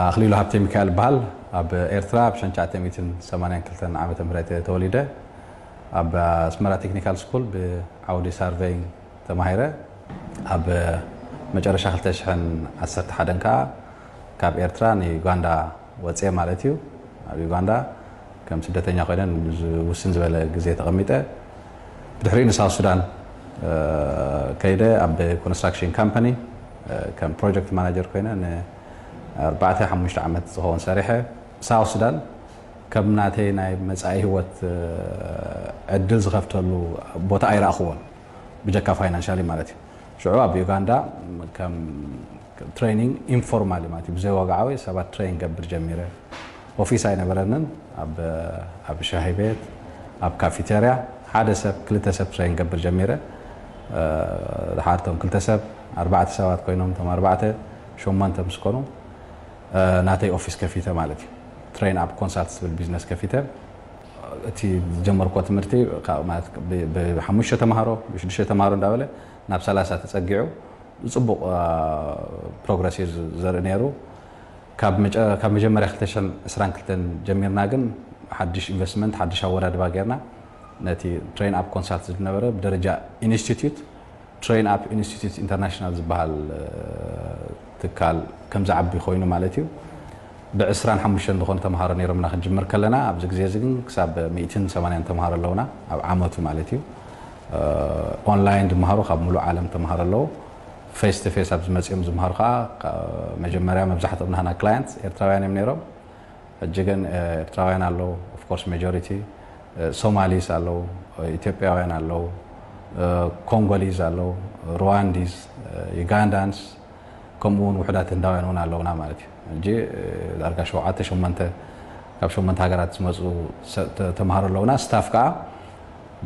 ኣኽሊሉ ሃብተ ሚካኤል ይበሃል። ኣብ ኤርትራ ኣብ ሸንቻ ዓመተ ሚእትን ሰማንያን ክልተን ዓመተ ምህረት ተወሊደ። ኣብ ኣስመራ ቴክኒካል ስኩል ብዓውዲ ሳርቬይንግ ተማሂረ። ኣብ መጨረሻ ክልተ ሽሕን ዓሰርተ ሓደን ከኣ ካብ ኤርትራ ንዩጋንዳ ወፅየ ማለት እዩ። ኣብ ዩጋንዳ ከም ስደተኛ ኮይነ ውስን ዝበለ ግዜ ተቐሚጠ። ብድሕሪኡ ንሳውት ሱዳን ከይደ ኣብ ኮንስትራክሽን ካምፓኒ ከም ፕሮጀክት ማናጀር ኮይነ ንኣርባዕተ ሓሙሽተ ዓመት ዝኸውን ሰሪሐ። ሳውት ሱዳን ከም ናተይ ናይ መጻኢ ህይወት ዕድል ዝኸፍተሉ ቦታ ኣይረኣኽዎን፣ ብጀካ ፋይናንሻሊ ማለት እዩ። ሽዑ ኣብ ዩጋንዳ ከም ትሬኒንግ ኢንፎርማሊ ማለት እዩ፣ ብዘይ ወግዓዊ ሰባት ትሬን ገብር ጀሚረ። ኦፊስ ኣይነበረንን። ኣብ ኣብ ሻሂ ቤት፣ ኣብ ካፊቴርያ ሓደ ሰብ ክልተ ሰብ ትሬን ገብር ጀሚረ። ድሓር እቶም ክልተ ሰብ ኣርባዕተ ሰባት ኮይኖም፣ እቶም ኣርባዕተ ሸሞንተ ምስ ኮኑ ናተይ ኦፊስ ከፊተ ማለት እዩ። ትሬን ኣብ ኮንሳልት ዝብል ቢዝነስ ከፊተ። እቲ ዝጀመርኮ ትምህርቲ ብሓሙሽተ ተምሃሮ ብሽዱሽተ ተምሃሮ እንዳበለ ናብ ሰላሳ ተፀጊዑ፣ ፅቡቕ ፕሮግረስ እዩ ዘርኢ ነይሩ። ካብ መጀመርያ ክልተ ሽሕን ዕስራን ክልተን ጀሚርና ግን ሓድሽ ኢንቨስትመንት ሓድሽ ኣወዳድባ ጌርና ነቲ ትሬን ኣብ ኮንሳልት ዝነበረ ብደረጃ ኢንስቲትዩት ትሬን ኣብ ኢንስቲትዩት ኢንተርናሽናል ዝበሃል ትካል ከም ዝዓቢ ኮይኑ ማለት እዩ። ብዕስራን ሓሙሽተን ዝኾኑ ተምሃሮ ነይሮምና ክንጅምር ከለና፣ ኣብዚ ግዜ እዚ ግን ክሳብ ሚእትን ሰማንያን ተምሃሮ ኣለውና ኣብ ዓመቱ ማለት እዩ። ኦንላይን ዝመሃሩ ካብ ሙሉእ ዓለም ተምሃሮ ኣለዉ። ፌስ ቱ ፌስ ኣብ ዝመፅኦም ዝመሃሩ ከዓ መጀመርያ መብዛሕትኦም ናህና ክላየንት ኤርትራውያን እዮም ነይሮም። ሕጂ ግን ኤርትራውያን ኣለዉ፣ ኦፍኮርስ ማጆሪቲ ሶማሊስ ኣለዉ፣ ኢትዮጵያውያን ኣለዉ፣ ኮንጎሊዝ ኣለዉ፣ ሩዋንዲዝ፣ ዩጋንዳንስ፣ ከምኡ እውን ውሕዳት ህንዳውያን እውን ኣለውና ማለት እዩ። ሕጂ ዳርጋ ሸውዓተ ሸሞንተ ካብ ሸሞንተ ሃገራት ዝመፁ ተምሃሮ ኣለውና። ስታፍ ከዓ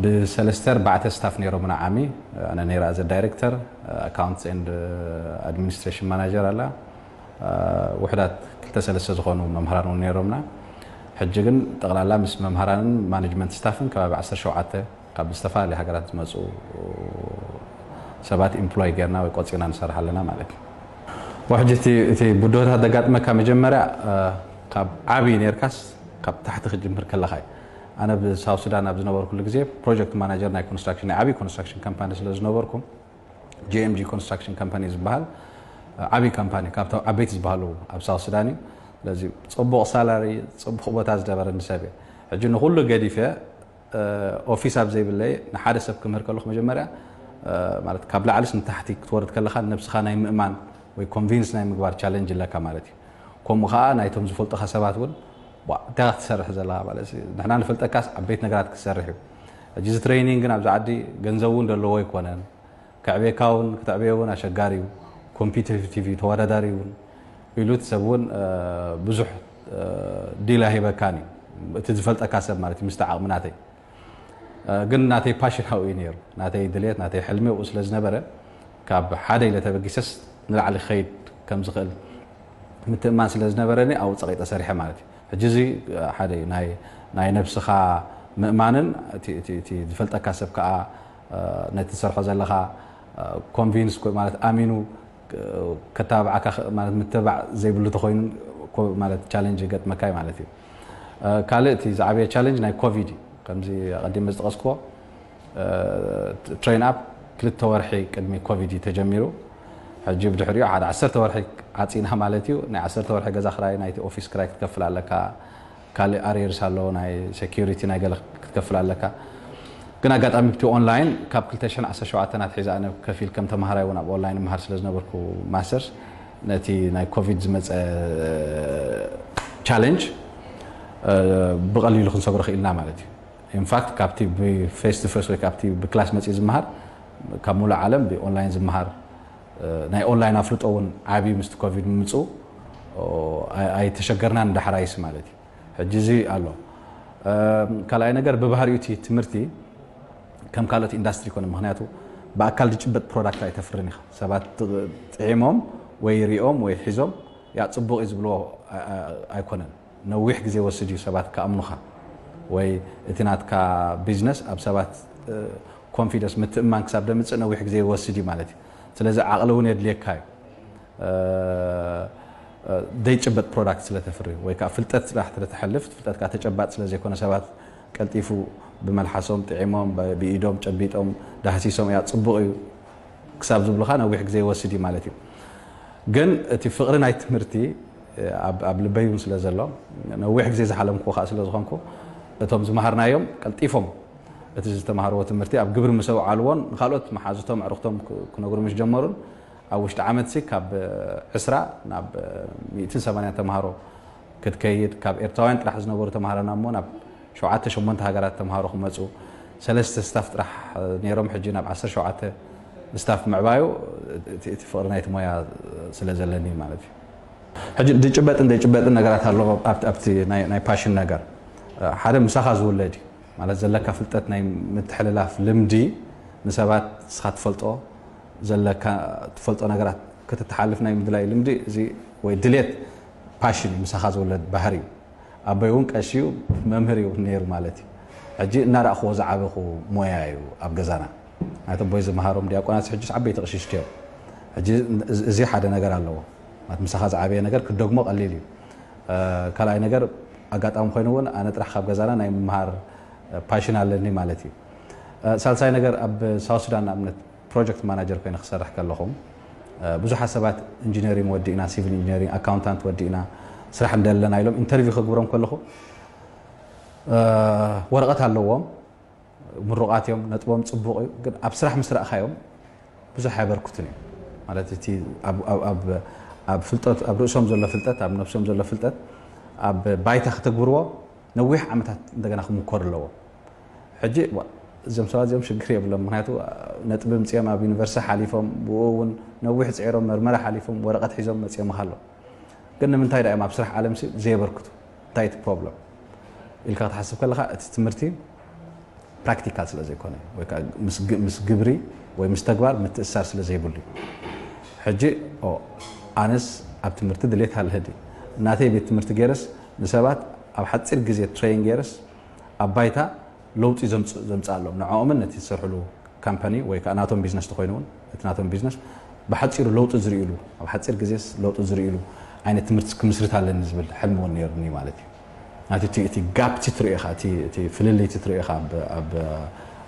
ብሰለስተ ኣርባዕተ ስታፍ ነይሮምና ዓሚ። ኣነ ነይረ ኣዘ ዳይሬክተር፣ ኣካውንትስ ኤንድ ኣድሚኒስትሬሽን ማናጀር ኣላ። ውሕዳት ክልተ ሰለስተ ዝኾኑ መምህራን እውን ነይሮምና። ሕጂ ግን ጠቕላላ ምስ መምህራንን ማኔጅመንት ስታፍን ከባቢ ዓሰርተ ሸውዓተ ካብ ዝተፈላለየ ሃገራት ዝመፁ ሰባት ኢምፕሎይ ጌርና ወይ ቆፂርና ንሰርሕ ኣለና ማለት እዩ። ሕጂ እቲ ብድሆታት ዘጋጥመካ መጀመርያ ካብ ዓብዪ ኔርካስ ካብ ታሕቲ ክትጅምር ከለኻ እዩ። ኣነ ብሳውት ሱዳን ኣብ ዝነበርኩሉ ግዜ ፕሮጀክት ማናጀር ናይ ኮንስትራክሽን ናይ ዓብዪ ኮንስትራክሽን ካምፓኒ ስለ ዝነበርኩ ጂ ኤም ጂ ኮንስትራክሽን ካምፓኒ ዝበሃል ዓብዪ ካምፓኒ ካብቶም ዓበይቲ ዝበሃሉ ኣብ ሳውት ሱዳን እዩ። ስለዚ ፅቡቕ ሳላሪ ፅቡቕ ቦታ ዝነበረኒ ሰብ እየ። ሕጂ ንኩሉ ገዲፈ ኦፊስ ኣብ ዘይብለይ ንሓደ ሰብ ክምህር ከለኹ መጀመርያ ማለት ካብ ላዕልስ ንታሕቲ ክትወርድ ከለኻ ነብስኻ ናይ ምእማን ወይ ኮንቪንስ ናይ ምግባር ቻለንጅ ኣለካ ማለት እዩ። ከምኡ ከዓ ናይቶም ዝፈልጡኻ ሰባት እውን እንታይ ክትሰርሕ ዘለኻ ማለት ንሕና ንፈልጠካስ ዓበይቲ ነገራት ክትሰርሕ እዩ። ሕጂ እዚ ትሬኒንግ ግን ኣብዚ ዓዲ ገንዘብ እውን ዘለዎ ኣይኮነን። ከዕብየካ እውን ክትዕብዮ እውን ኣሸጋሪ እዩ። ኮምፒቲቲቭ እዩ፣ ተወዳዳሪ እውን ኢሉ እቲ ሰብ እውን ብዙሕ ዲል ኣይህበካን እዩ። እቲ ዝፈልጠካ ሰብ ማለት እዩ ምስቲ ዓቕሚ ናተይ ግን ናተይ ፓሽን ኣብኡ እዩ ነይሩ። ናተይ ድሌት ናተይ ሕልሚ ኣብኡ ስለ ዝነበረ ካብ ሓደ ኢለ ተበጊሰስ ንላዕሊ ክኸይድ ከም ዝኽእል ምትእማን ስለ ዝነበረኒ ኣብኡ ፀቂጠ ሰሪሐ ማለት እዩ። ሕጂ እዚ ሓደ እዩ ናይ ነብስኻ ምእማንን እቲ ዝፈልጠካ ሰብ ከዓ ነቲ ትሰርሖ ዘለኻ ኮንቪንስ ማለት ኣሚኑ ከተባብዓካ ማለት ምትባዕ ዘይብሉ ተኮይኑ ማለት ቻለንጅ ይገጥመካ ማለት እዩ። ካልእ እቲ ዝዓበየ ቻለንጅ ናይ ኮቪድ እዩ። ከምዚ ኣቐዲመ ዝጠቐስክዎ ትሬን ኣፕ ክልተ ወርሒ ቅድሚ ኮቪድ እዩ ተጀሚሩ። ሕጂ ብድሕሪኡ ሓደ ዓሰርተ ወርሒ ዓፂና ማለት እዩ። ናይ ዓሰርተ ወርሒ ገዛ ክራይ ናይቲ ኦፊስ ክራይ ክትከፍል ኣለካ። ካልእ ኣሬርስ ኣሎ ናይ ሴኪሪቲ ናይ ገለ ክትከፍል ኣለካ። ግን ኣጋጣሚ ብቲ ኦንላይን ካብ ክልተ ሽሕን ዓሰርተ ሸውዓተን ኣትሒዘ ኣነ ከፊል ከም ተምሃራይ እውን ኣብ ኦንላይን መሃር ስለ ዝነበርኩ ማስተርስ ነቲ ናይ ኮቪድ ዝመፀ ቻለንጅ ብቐሊሉ ክንሰግሮ ክኢልና ማለት እዩ። ኢንፋክት ካብቲ ብፌስ ቱ ፌስ ወይ ካብቲ ብክላስ መፅኡ ዝመሃር ካብ ሙሉእ ዓለም ብኦንላይን ዝመሃር ናይ ኦንላይን ኣፍልጦ እውን ዓብዩ ምስቲ ኮቪድ ምምፅኡ ኣይተሸገርናን ዳሕራይስ ማለት እዩ። ሕጂ እዚ ኣሎ። ካልኣይ ነገር ብባህሪኡ እቲ ትምህርቲ ከም ካልኦት ኢንዳስትሪ ይኮነ። ምክንያቱ ብኣካል ዝጭበጥ ፕሮዳክት ኣይተፍርን ኢኻ። ሰባት ጥዒሞም ወይ ሪኦም ወይ ሒዞም ያ ፅቡቅ እዩ ዝብልዎ ኣይኮነን። ነዊሕ ግዜ ወስድ እዩ ሰባት ክኣምኑኻ ወይ እቲ ናትካ ቢዝነስ ኣብ ሰባት ኮንፊደንስ ምትእማን ክሳብ ደምፅእ ነዊሕ ግዜ ይወስድ እዩ ማለት እዩ። ስለዚ ዓቕሊ እውን የድልየካ እዩ። ዘይጭበጥ ፕሮዳክት ስለተፍሪ ወይ ከዓ ፍልጠት ስራሕ ስለተሕልፍ፣ ፍልጠት ከዓ ተጨባጥ ስለዘይኮነ ሰባት ቀልጢፉ ብመልሓሶም ጥዒሞም ብኢዶም ጨቢጦም ዳህሲሶም እያ ፅቡቕ እዩ ክሳብ ዝብሉኻ ነዊሕ ግዜ ይወስድ እዩ ማለት እዩ። ግን እቲ ፍቕሪ ናይ ትምህርቲ ኣብ ልበይ እውን ስለ ዘሎ፣ ነዊሕ ግዜ ዝሓለምኩ ከዓ ስለ ዝኾንኩ፣ እቶም ዝመሃርናዮም ቀልጢፎም እቲ ዝተማሃርዎ ትምህርቲ ኣብ ግብሪ ምስ ኣውዓልዎን ንካልኦት መሓዙቶም ኣዕሩኽቶም ክነግሩ ምስ ጀመሩን፣ ኣብ ውሽጢ ዓመትሲ ካብ ዕስራ ናብ ሚእትን ሰማንያን ተምሃሮ ክትከይድ፣ ካብ ኤርትራውያን ጥራሕ ዝነበሩ ተምሃሮና እሞ ናብ ሸውዓተ ሸሞንተ ሃገራት ተምሃሮ ክመፁ፣ ሰለስተ ስታፍ ጥራሕ ነይሮም፣ ሕጂ ናብ ዓሰርተ ሸውዓተ ስታፍ ምዕባዩ እቲ ፍቕሪ ናይቲ ሞያ ስለ ዘለኒ ማለት እዩ። ሕጂ ዝጭበጥን ዘይጭበጥን ነገራት ኣለዎ። ኣብቲ ናይ ፓሽን ነገር ሓደ ምሳኻ ዝውለድ እዩ ማለት ዘለካ ፍልጠት ናይ ምትሕልላፍ ልምዲ ንሰባት ንስኻ ትፈልጦ ዘለካ ትፈልጦ ነገራት ክትተሓልፍ ናይ ምድላይ ልምዲ እዚ ወይ ድሌት ፓሽን እዩ ምሳኻ ዝውለድ ባህሪ እዩ። ኣቦይ እውን ቀሺ እዩ መምህር እዩ ነይሩ ማለት እዩ። ሕጂ እናረእኽዎ ዝዓበኹ ሞያ እዩ ኣብ ገዛና ናቲ ኣቦይ ዝመሃሮም ዲያቆናት ሕጂ ዓበይቲ ቅሽሽቲ እዮም። ሕጂ እዚ ሓደ ነገር ኣለዎ ማለት ምሳኻ ዝዓበየ ነገር ክደግሞ ቀሊል እዩ። ካልኣይ ነገር ኣጋጣሚ ኮይኑ እውን ኣነ ጥራሕ ካብ ገዛና ናይ ምምሃር ፓሽን ኣለኒ ማለት እዩ። ሳልሳይ ነገር ኣብ ሳውት ሱዳን ንኣብነት ፕሮጀክት ማናጀር ኮይነ ክሰርሕ ከለኹም ብዙሓት ሰባት ኢንጂነሪንግ ወዲእና ሲቪል ኢንጂነሪንግ ኣካውንታንት ወዲእና ስራሕ እንደለና ኢሎም ኢንተርቪው ክግብሮም ከለኹ ወረቐት ኣለዎም ምሩቓት እዮም ነጥቦም ፅቡቕ እዩ ግን ኣብ ስራሕ ምስ ረእኻዮም ብዙሕ ኣየበርክቱን እዮም ማለት እቲ ኣብ ፍልጠት ኣብ ርእሶም ዘሎ ፍልጠት ኣብ ነብሶም ዘሎ ፍልጠት ኣብ ባይታ ከተግብርዎ ነዊሕ ዓመታት እንደገና ክምኮር ኣለዎ። ሕጂ እዞም ሰባት እዚኦም ሽግር የብሎም ምክንያቱ ነጥቢ ምፅኦም ኣብ ዩኒቨርሲቲ ሓሊፎም ብኡ እውን ነዊሕ ፅዒሮም መርመራ ሓሊፎም ወረቐት ሒዞም መፅኦም ኣሎ። ግን ንምንታይ ዳእዮም ኣብ ስራሕ ዓለም ዘየበርክቱ እንታይ እቲ ፕሮብለም ኢልካ ክትሓስብ ከለካ እቲ ትምህርቲ ፕራክቲካል ስለ ዘይኮነ ወይ ምስ ግብሪ ወይ ምስ ተግባር ምትእሳር ስለ ዘይብሉ ሕጂ ኣነስ ኣብ ትምህርቲ ድሌት ኣለዲ ናተይ ቤት ትምህርቲ ገይረስ ንሰባት ኣብ ሓፂር ግዜ ትሬን ገይረስ ኣብ ባይታ ለውጢ ዘምፅኣሎም ንዕኦምን ነቲ ዝሰርሕሉ ካምፓኒ ወይ ከዓ ናቶም ቢዝነስ ተኮይኑ እውን እቲ ናቶም ቢዝነስ ብሓፂሩ ለውጢ ዝርእሉ ኣብ ሓፂር ግዜስ ለውጢ ዝርእሉ ዓይነት ትምህርቲ ክምስርት ኣለኒ ዝብል ሕልሚ እውን ነይሩኒ ማለት እዩ። ናቲ እቲ ጋፕ እቲ ትርእኻ እቲ ፍልልይ እቲ ትርእኻ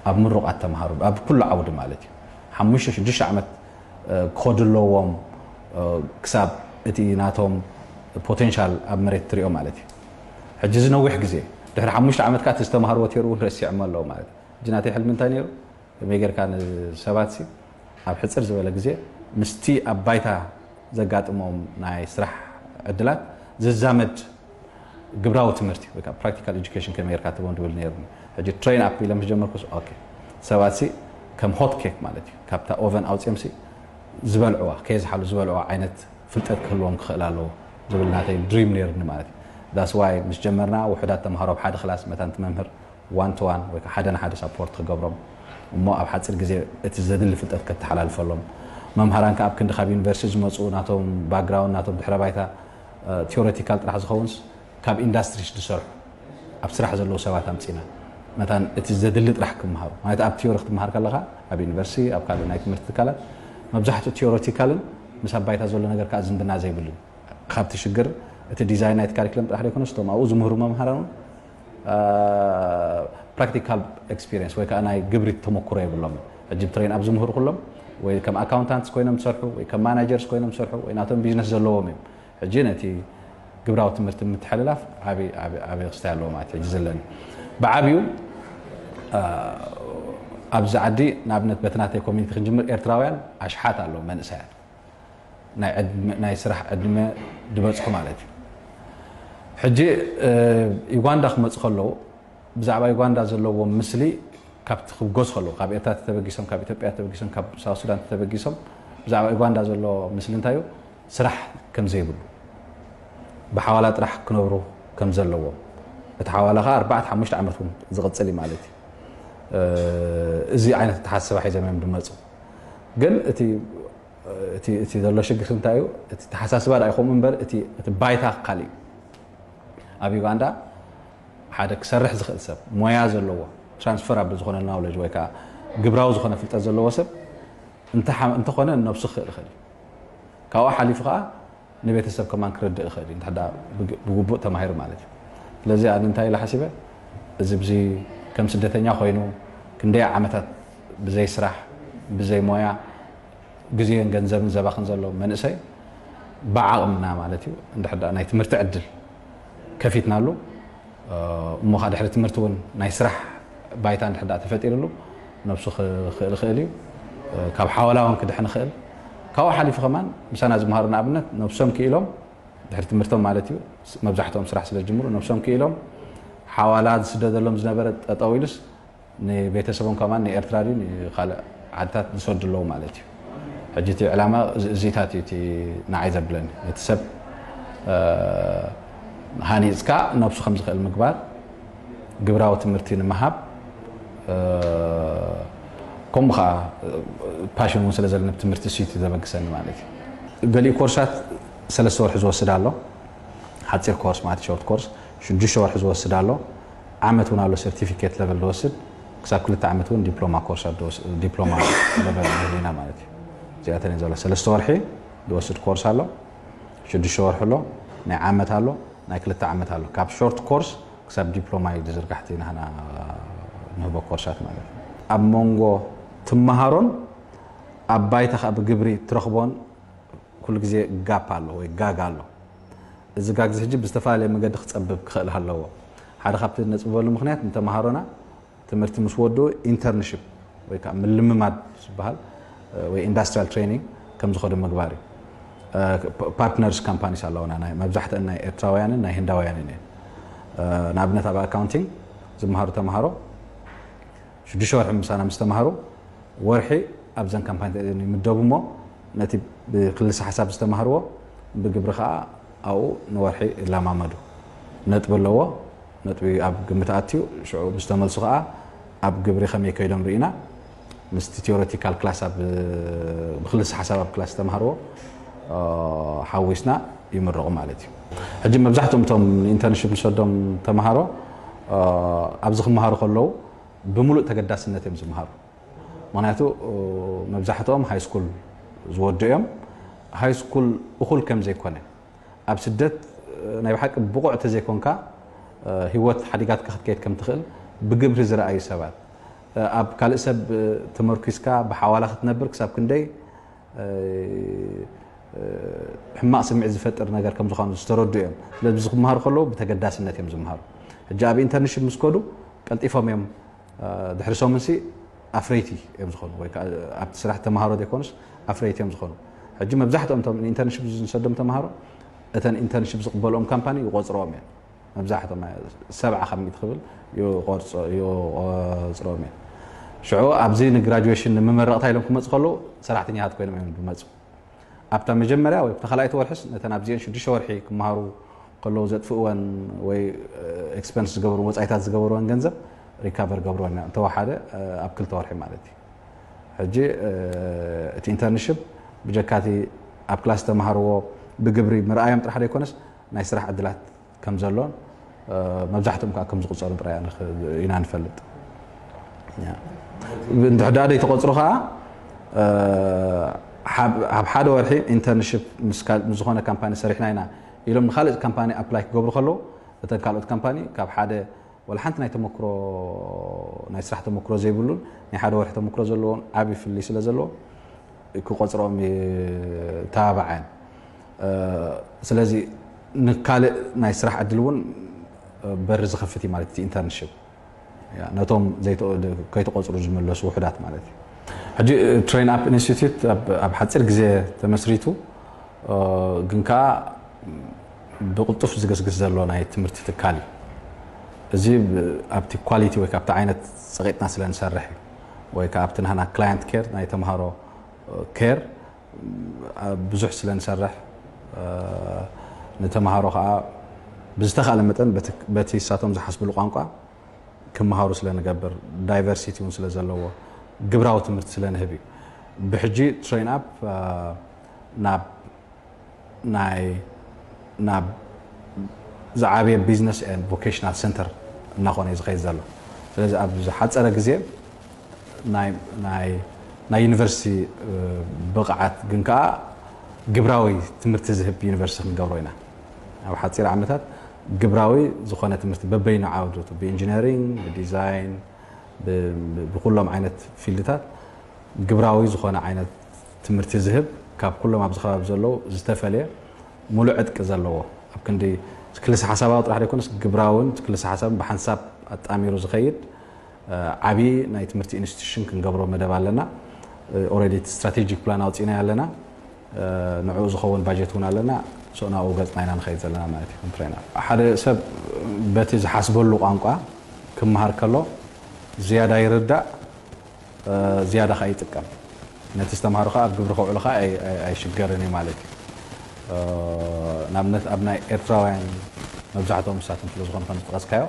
ኣብ ምሩቓት ተምሃሮ ኣብ ኩሉ ዓውዲ ማለት እዩ። ሓሙሽተ ሽዱሽተ ዓመት ክኸዱ ኣለዎም ክሳብ እቲ ናቶም ፖቴንሻል ኣብ መሬት ትሪኦ ማለት እዩ። ሕጂ እዚ ነዊሕ ግዜ ድሕሪ ሓሙሽተ ዓመት ከዓ እቲ ዝተምሃርዎ ቴሩ እውን ረሲዖሞ ኣለዉ ማለት እዩ። ሕጂ ናተይ ሕልሚ እንታይ ነይሩ? ከመይ ጌርካ ንሰባት ሲ ኣብ ሕፅር ዝበለ ግዜ ምስቲ ኣብ ባይታ ዘጋጥሞም ናይ ስራሕ ዕድላት ዝዛመድ ግብራዊ ትምህርቲ ወይ ከዓ ፕራክቲካል ኤጁኬሽን ከመይ ጌርካ ትቦም ድብል ነይሩኒ። ሕጂ ትሬን ኣፕ ኢለ ምስ ጀመርኩስ ኦኬ ሰባት ሲ ከም ሆት ኬክ ማለት እዩ ካብታ ኦቨን ኣውፅኦም ሲ ዝበልዕዋ ከየዝሓሉ ዝበልዕዋ ዓይነት ፍልጠት ክህልዎም ክኽእል ኣለዎ ዝብል ናተይ ድሪም ነይሩኒ ማለት እዩ። ዳስ ዋይ ምስ ጀመርና ውሑዳት ተምሃሮ ኣብ ሓደ ክላስ መታን ትመምህር ዋን ቱ ዋን ወይ ሓደ ንሓደ ሳፖርት ክገብሮም እሞ ኣብ ሓፂር ግዜ እቲ ዘድሊ ፍልጠት ከተሓላልፈሎም መምሃራን ከ ኣብ ክንዲ ካብ ዩኒቨርሲቲ ዝመፁ ናቶም ባክግራውንድ ናቶም ድሕረ ባይታ ቲዮሬቲካል ጥራሕ ዝኸውንስ ካብ ኢንዳስትሪስ ዝሰርሑ ኣብ ስራሕ ዘለዉ ሰባት ኣምፂና መታን እቲ ዘድሊ ጥራሕ ክምሃሩ ማለት ኣብ ቲዮሪ ክትምሃር ከለካ ኣብ ዩኒቨርሲቲ ኣብ ካልእ ናይ ትምህርቲ ትካላት መብዛሕትኡ ቲዮሬቲካልን ምስ ኣብ ባይታ ዘሎ ነገር ከዓ ዝምድና ዘይብሉ ካብቲ ሽግር እቲ ዲዛይን ናይቲ ካሪክለም ጥራሕ ዘይኮነስ እቶም ኣብኡ ዝምህሩ መምሃራን እውን ፕራክቲካል ኤክስፒሪየንስ ወይ ከዓ ናይ ግብሪ ተመክሮ የብሎም። ሕጂ ብትሬን ኣብ ዝምህሩ ኩሎም ወይ ከም ኣካውንታንትስ ኮይኖም ዝሰርሑ ወይ ከም ማናጀርስ ኮይኖም ዝሰርሑ ወይ ናቶም ቢዝነስ ዘለዎም እዮም። ሕጂ ነቲ ግብራዊ ትምህርቲ ምትሕልላፍ ዓብዪ ክስታይ ኣለዎ ማለት ሕጂ ዘለኒ ብዓብዩ ኣብዚ ዓዲ ንኣብነት በቲ ናተይ ኮሚኒቲ ክንጅምር ኤርትራውያን ኣሽሓት ኣለዉ መንእሰያት ናይ ስራሕ ዕድመ ዝበፅሑ ማለት እዩ። ሕጂ ዩጋንዳ ክመፁ ከለዉ ብዛዕባ ዩጋንዳ ዘለዎም ምስሊ ካብቲ ክብገሱ ከለዉ ካብ ኤርትራ ተተበጊሶም ካብ ኢትዮጵያ ተበጊሶም ካብ ሳውት ሱዳን ተተበጊሶም ብዛዕባ ዩጋንዳ ዘሎ ምስሊ እንታይ እዩ? ስራሕ ከም ዘይብሉ ብሓዋላ ጥራሕ ክነብሩ ከም ዘለዎም እቲ ሓዋላ ከዓ ኣርባዕተ ሓሙሽተ ዓመት እውን ዝቕፅል እዩ ማለት እዩ። እዚ ዓይነት ኣተሓሳስባ ሒዞም እዮም ዝመፁ። ግን እቲ እቲ ዘሎ ሽግር እንታይ እዩ? እቲ ተሓሳስባ ዳ ይኸውን እምበር እቲ ባይታ ካልእ እዩ። ኣብ ዩጋንዳ ሓደ ክሰርሕ ዝኽእል ሰብ ሞያ ዘለዎ ትራንስፈር ኣብ ዝኾነ ናውለጅ ወይ ከዓ ግብራዊ ዝኾነ ፍልጠት ዘለዎ ሰብ እንተኾነ ነብሱ ክኽእል ይኽእል እዩ። ካብኡ ሓሊፉ ከዓ ንቤተሰብ ከማን ክርድእ ይኽእል እዩ፣ እንተ ደኣ ብግ-፣ ብግቡእ ተማሂሩ ማለት እዩ። ስለዚ ኣነ እንታይ ኢለ ሓሲበ፣ እዚ ብዚ ከም ስደተኛ ኮይኑ ክንደይ ዓመታት ብዘይ ስራሕ፣ ብዘይ ሞያ፣ ግዜን ገንዘብን ዘባኽን ዘሎ መንእሰይ፣ ብዓቕምና ማለት እዩ፣ እንድሕር ደኣ ናይ ትምህርቲ ዕድል ከፊትናሉ፣ እ፣ እሞ ኸኣ ድሕሪ ትምህርቲ እውን ናይ ስራሕ ባይታ እንድሕር ደኣ ተፈጢርሉ፣ ነብሱ ክኽእል ይኽእል እዩ። እ፣ ካብ ሓወላ እውን ክድሕን ይኽእል። ካብኡ ሓሊፉ ከማን ምሳና ዝመሃሩ ንኣብነት ነብሶም ክኢሎም፣ ድሕሪ ትምህርቶም ማለት እዩ፣ መብዛሕትኦም ስራሕ ስለ ዝጅምሩ፣ ነብሶም ክኢሎም ሓዋላ ዝስደደሎም ዝነበረ ጠጠው ኢሉስ ንቤተሰቦም ከማን ንኤርትራ ድዩ ንኻልእ ዓድታት ዝሰዱ ኣለዉ ማለት እዩ። ሕጂ እቲ ዕላማ እዚ-፣ እዚታት እዩ እቲ ንዓይ ዘብለኒ። እቲ ሰብ፣ እ፣ ሃኒጽካ ነብሱ ከም ዝኽእል ምግባር፣ ግብራዊ ትምህርቲ ንምሃብ፣ እ፣ ከምኡ ኸዓ፣ እ፣ ፓሽን እውን ስለ ዘለኒ ብትምህርቲ እሱ እዩ ዘበግሰኒ ማለት እዩ። ገሊኡ ኮርሳት ሰለስተ ወርሒ ዝወስድ ኣሎ፣ ሓጺር ኮርስ ማለት ሾርት ኮርስ፣ ሽዱሽተ ወርሒ ዝወስድ ኣሎ፣ ዓመት እውን ኣሎ ሰርቲፊኬት ለቨል ዝወስድ፣ ክሳብ ክልተ ዓመት እውን ዲፕሎማ ኮርሳት ዝወስ-፣ ዲፕሎማ ለቨል ይህልዩና ማለት እዩ። እዚኣተን እየን ዘሎ። ሰለስተ ወርሒ ዝወስድ ኮርስ ኣሎ፣ ሽዱሽተ ወርሒ ኣሎ፣ ናይ ዓመት ኣሎ፣ ናይ ክልተ ዓመት ኣሎ። ካብ ሾርት ኮርስ ክሳብ ዲፕሎማ እዩ ዝዝርጋሕ እቲ ናህና ንህቦ ኮርሳት ማለት እዩ። ኣብ መንጎ ትመሃሮን ኣብ ባይታ ኸኣ ብግብሪ ትረኽቦን ኩሉ ግዜ ጋፕ ኣሎ ወይ ጋግ ኣሎ። እዚ ጋግ እዚ ሕጂ ብዝተፈላለየ መገዲ ክጸብብ ክኽእል ኣለዎ። ሓደ ካብቲ ነጽብበሉ ምኽንያት ንተመሃሮና ትምህርቲ ምስ ወድኡ ኢንተርንሺፕ ወይ ከዓ ምልምማድ ዝበሃል፣ እ፣ ወይ ኢንዳስትሪያል ትሬኒንግ ከም ዝኸዱ ምግባር እዩ። እ፣ ፓ-፣ ፓርትነርስ ካምፓኒስ ኣለውና፣ ናይ መብዛሕትአን ናይ ኤርትራውያንን ናይ ህንዳውያንን እየን። እ፣ ንኣብነት ኣብ ኣካውንቲንግ ዝመሃሩ ተምሃሮ ሽዱሽተ ወርሒ ምሳና ምስ ተማሃሩ፣ ወርሒ ኣብዘን ካምፓኒታት እየን ይምደቡ እሞ፣ ነቲ ብክልሰ ሓሳብ ዝተማህርዎ ብግብሪ ከኣ ኣብኡ ንወርሒ ይለማመዱ። ነጥቢ ኣለዎ፣ ነጥቢ ኣብ ግምት ኣትዩ፣ ሽዑ ምስ ተመልሱ ከኣ ኣብ ግብሪ ከመይ ከይዶም ርኢና፣ ምስቲ ቲዮሬቲካል ክላስ ኣብ፣ ብክልሰ ሓሳብ ኣብ ክላስ ዝተማህርዎ፣ እ፣ ሓዊስና ይምረቑ ማለት እዩ። ሕጂ መብዛሕትኦም እቶም ኢንተርንሺፕ ንሰዶም ተማሃሮ፣ እ፣ ኣብዚ ክመሃሩ ከለዉ ብምሉእ ተገዳስነት እዮም ዝመሃሩ። ምኽንያቱ፣ እ፣ መብዛሕትኦም ሃይ ስኩል ዝወዱ እዮም። ሃይ ስኩል እኹል ከም ዘይኮነ፣ ኣብ ስደት፣ እ፣ ናይ ብሓቂ ብቑዕ እንተዘይኮንካ፣ እ፣ ህይወት ሓዲጋትካ ክትከይድ ከም ትኽእል ብግብሪ ዝረኣዩ ሰባት፣ እ፣ ኣብ ካልእ ሰብ፣ እ፣ ተመርኲስካ ብሓዋላ ክትነብር ክሳብ ክንደይ፣ እ፣ እ፣ ሕማቕ ስምዒት ዝፈጥር ነገር ከም ዝኾነ ዝተረዱ እዮም። ስለዚ ክመሃሩ ከለዉ ብተገዳስነት እዮም ዝመሃሩ። ሕጂ ኣብ ኢንተርንሺፕ ምስ ከዱ ቀልጢፎም እዮም፣ እ፣ ድሕሪ ሰሙንሲ ኣፍረይቲ እዮም ዝኾኑ፣ ወይ ከዓ ኣብቲ ስራሕ ተምሃሮ ዘይኮኑስ ኣፍረይቲ እዮም ዝኾኑ። ሕጂ መብዛሕትኦም እቶም ንኢንተርንሺፕ ዝሰዶም ተምሃሮ እተን ኢንተርንሺፕ ዝቕበልኦም ካምፓኒ ይቆጽርኦም እየን። መብዛሕትኦም ሰብዓ ካብ ሚእቲ ክብል ይቆርጾ-፣ ይቆጽርኦም እየን። ሽዑ ኣብዚ ንግራጁዌሽን ንምመረቕታ ኢሎም ክመጹ ከለዉ ሰራሕተኛታት ኮይኖም እዮም ዝመጹ። ኣብታ መጀመርያ ወይ ኣብታ ካልኣይቲ ወርሕስ ነተን ኣብዚአን ሽዱሽተ ወርሒ ክመሃሩ ከለዉ ዘጥፍእወን ወይ፣ እ፣ ኤክስፐንስ ዝገበሩ፣ ወጻኢታት ዝገበሩወን ገንዘብ ሪካቨር ገብሩወን እዮም። እንተወሓደ፣ እ፣ ኣብ ክልተ ወርሒ ማለት እዩ። ሕጂ፣ እ፣ እቲ ኢንተርንሺፕ ብጀካቲ ኣብ ክላስ ተማሃርዎ ብግብሪ ምርኣዮም ጥራሕ ዘይኮነስ ናይ ስራሕ ዕድላት ከም ዘሎን፣ እ፣ መብዛሕትኦም ከዓ ከም ዝቑጸሩ ጥራይ ንኽ-፣ ኢና ንፈልጥ። ያ። እንድሕር ደኣ ዘይተቖጽሩ ከዓ፣ እ፣ ሓብ-፣ ኣብ ሓደ ወርሒ ኢንተርንሺፕ ምስ ካል-፣ ምስ ዝኾነ ካምፓኒ ሰሪሕና ኢና ኢሎም ንኻልእ ካምፓኒ ኣፕላይ ክገብሩ ከለዉ፣ እተን ካልኦት ካምፓኒ ካብ ሓደ ወላ ሓንቲ ናይ ተመክሮ፣ ናይ ስራሕ ተመክሮ ዘይብሉን ናይ ሓደ ወርሒ ተመክሮ ዘለዎን ዓቢ ፍልልይ ስለ ዘለዎ ክቆጽርኦም ይተባባዓን። እ፣ ስለዚ ንካልእ ናይ ስራሕ ዕድል እውን በሪ ዝኸፍት እዩ ማለት እቲ ኢንተርንሺፕ። ያ፣ ነቶም ዘይተ-፣ ከይተቆጽሩ ዝምለሱ ውሑዳት ማለት እዩ። ሕጂ ትሬን ኣፕ ኢንስቲትዩት ኣብ፣ ኣብ ሓጺር ግዜ ተመስሪቱ፣ እ፣ ግን ከኣ ብቕልጡፍ ዝገስግስ ዘሎ ናይ ትምህርቲ ትካል እዩ። እዚ ብ-፣ ኣብቲ ኳሊቲ ወይ ካብቲ ዓይነት ጸቒጥና ስለ ንሰርሕ እዩ። ወይ ከኣ ኣብቲ ናህና ክላየንት ኬር ናይ ተምሃሮ፣ እ፣ ኬር፣ እ፣ ብዙሕ ስለ ንሰርሕ፣ እ፣ ንተምሃሮ ከኣ ብዝተኻእለ መጠን በቲ፣ በቲ ንሳቶም ዝሓስብሉ ቋንቋ ክመሃሩ ስለ ንገብር፣ ዳይቨርሲቲ እውን ስለ ዘለዎ፣ ግብራዊ ትምህርቲ ስለ ንህብ እዩ። ብሕጂ ትሬን ኣፕ፣ እ፣ ናብ ናይ፣ ናብ ዝዓበየ ቢዝነስ ኤንድ ቮኬሽናል ሰንተር እናኾነ እዩ ዝኸይድ ዘሎ። ስለዚ ኣብ ዝሓጸረ ግዜ ናይ፣ ናይ፣ ናይ ዩኒቨርሲቲ፣ እ፣ ብቕዓት ግን ከኣ ግብራዊ ትምህርቲ ዝህብ ዩኒቨርሲቲ ክንገብሮ ኢና። ኣብ ሓፂር ዓመታት ግብራዊ ዝኾነ ትምህርቲ በበይኑ ዓውዱ፣ ብኢንጂነሪንግ፣ ብዲዛይን፣ ብ- ብ- ብኩሎም ዓይነት ፊልድታት ግብራዊ ዝኾነ ዓይነት ትምህርቲ ዝህብ፣ ካብ ኩሎም ኣብዚ ከባቢ ዘለዉ ዝተፈለየ፣ ሙሉእ ዕጥቂ ዘለዎ፣ ኣብ ክንዲ ክልሰ ሓሳባዊ ጥራሕ ዘይኮነስ ግብራውን ክልሰ ሓሳብን ብሓንሳብ ኣጣሚሩ ዝኸይድ ዓብዪ ናይ ትምህርቲ ኢንስቲትዩሽን ክንገብሮ መደብ ኣለና። ኦረዲ ስትራቴጂክ ፕላን ኣውፂእና ኣለና። ንዕኡ ዝኸውን ባጀት እውን ኣለና። ሶ ናብኡ ገፅና ኢና ንኸይድ ዘለና ማለት እዩ። ክንትረይና ሓደ ሰብ በቲ ዝሓስበሉ ቋንቋ ክመሃር ከሎ ዝያዳ ይርዳእ፣ ዝያዳ ከዓ ይጥቀም። ነቲ ዝተምሃሮ ከዓ ኣብ ግብሪ ከውዕሉ ከዓ ኣይሽገርን እዩ ማለት እዩ። ንኣብነት ኣብ ናይ ኤርትራውያን መብዛሕትኦም ንሳቶም ስለ ዝኾኑ ከም ዝጠቐስካዮ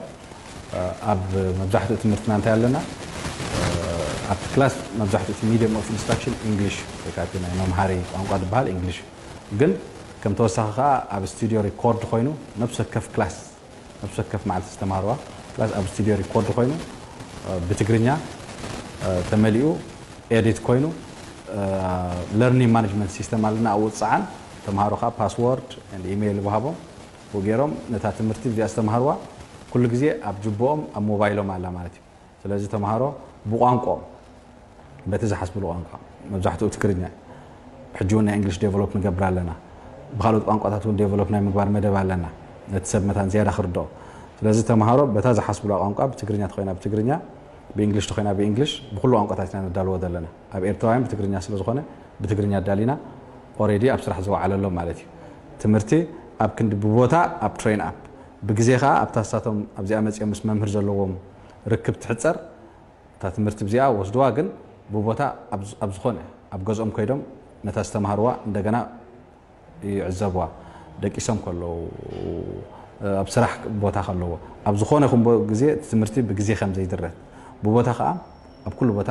ኣብ መብዛሕትኡ ትምህርትና እንታይ ኣለና ኣብቲ ክላስ መብዛሕትኡ እቲ ሚድየም ኦፍ ኢንስትራክሽን ኢንግሊሽ ወይ ከዓ ናይ መምሃሪ ቋንቋ ዝበሃል ኢንግሊሽ ግን ከም ተወሳኺ ከዓ ኣብ ስቱዲዮ ሪኮርድ ኮይኑ ነብሲ ወከፍ ክላስ ነብሲ ወከፍ መዓልቲ ዝተምሃርዋ ክላስ ኣብ ስቱዲዮ ሪኮርድ ኮይኑ ብትግርኛ ተመሊኡ ኤዲት ኮይኑ ለርኒንግ ማኔጅመንት ሲስተም ኣለና ኣብኡ ዝፀዓን ተምሃሮ ከዓ ፓስወርድ ኢሜይል ይወሃቦም ብኡ ገይሮም ነታ ትምህርቲ እዚኣ ዝተምሃርዋ ኩሉ ግዜ ኣብ ጅቦኦም ኣብ ሞባይሎም ኣላ ማለት እዩ ስለዚ ተምሃሮ ብቋንቆም በቲ ዝሓስብሉ ቋንቋ መብዛሕትኡ ትግርኛ ሕጂ እውን ናይ እንግሊሽ ዴቨሎፕ ንገብር ኣለና ብካልኦት ቋንቋታት እውን ዴቨሎፕ ናይ ምግባር መደብ ኣለና ነቲ ሰብ መታን ዝያዳ ክርድኦ ስለዚ ተምሃሮ በታ ዝሓስብሉ ቋንቋ ብትግርኛ ተኮይና ብትግርኛ ብእንግሊሽ ተኮይና ብእንግሊሽ ብኩሉ ቋንቋታት ኢና ነዳልዎ ዘለና ኣብ ኤርትራውያን ብትግርኛ ስለዝኮነ ብትግርኛ ኣዳሊና ኦሬዲ ኣብ ስራሕ ዝወዓለሎም ማለት እዩ ትምህርቲ ኣብ ክንዲ ብቦታ ኣብ ትሬን ኣፕ ብግዜ ከዓ ኣብታ ሳቶም ኣብዚኣ መፅኦም ምስ መምህር ዘለዎም ርክብ ትሕፀር እታ ትምህርቲ ብዚኣ ወስድዋ ግን ብቦታ ኣብ ዝኾነ ኣብ ገዝኦም ኮይዶም ነታ ዝተምሃርዋ እንደገና ይዕዘብዋ ደቂሶም ከለዉ ኣብ ስራሕ ቦታ ከለዎ ኣብ ዝኾነ ይኹን ግዜ እቲ ትምህርቲ ብግዜ ከም ዘይድረት ብቦታ ከዓ ኣብ ኩሉ ቦታ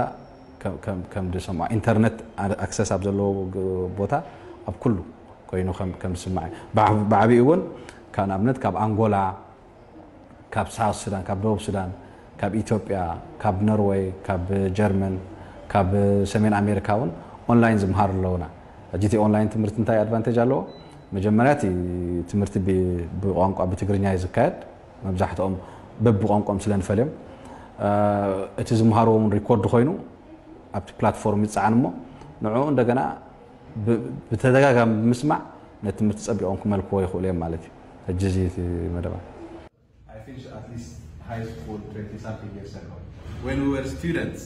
ከም ዝሰምዖ ኢንተርነት ኣክሰስ ኣብ ዘለዎ ቦታ ኣብ ኩሉ ኮይኑ ከም ዝስማዕ ብዓብኡ እውን ካብ ንኣብነት ካብ ኣንጎላ ካብ ሳውት ሱዳን ካብ ደቡብ ሱዳን ካብ ኢትዮጵያ ካብ ኖርወይ ካብ ጀርመን ካብ ሰሜን ኣሜሪካ እውን ኦንላይን ዝምሃሩ ኣለውና ሕጂ እቲ ኦንላይን ትምህርቲ እንታይ ኣድቫንቴጅ ኣለዎ መጀመርያ እቲ ትምህርቲ ብቋንቋ ብትግርኛ እዩ ዝካየድ መብዛሕትኦም በብቋንቋኦም ስለ ንፈልዮም እቲ ዝምሃርዎ እውን ሪኮርድ ኮይኑ ኣብቲ ፕላትፎርም ይፀዓን እሞ ንዕኡ እንደገና ብተደጋጋሚ ብምስማዕ ነቲ ትምህርቲ ፀቢቖም ክመልክዎ ይኽእሉ እዮም ማለት እዩ ሕጂ እዚ እቲ መደባት I finished at least high school twenty something years ago. When we were students,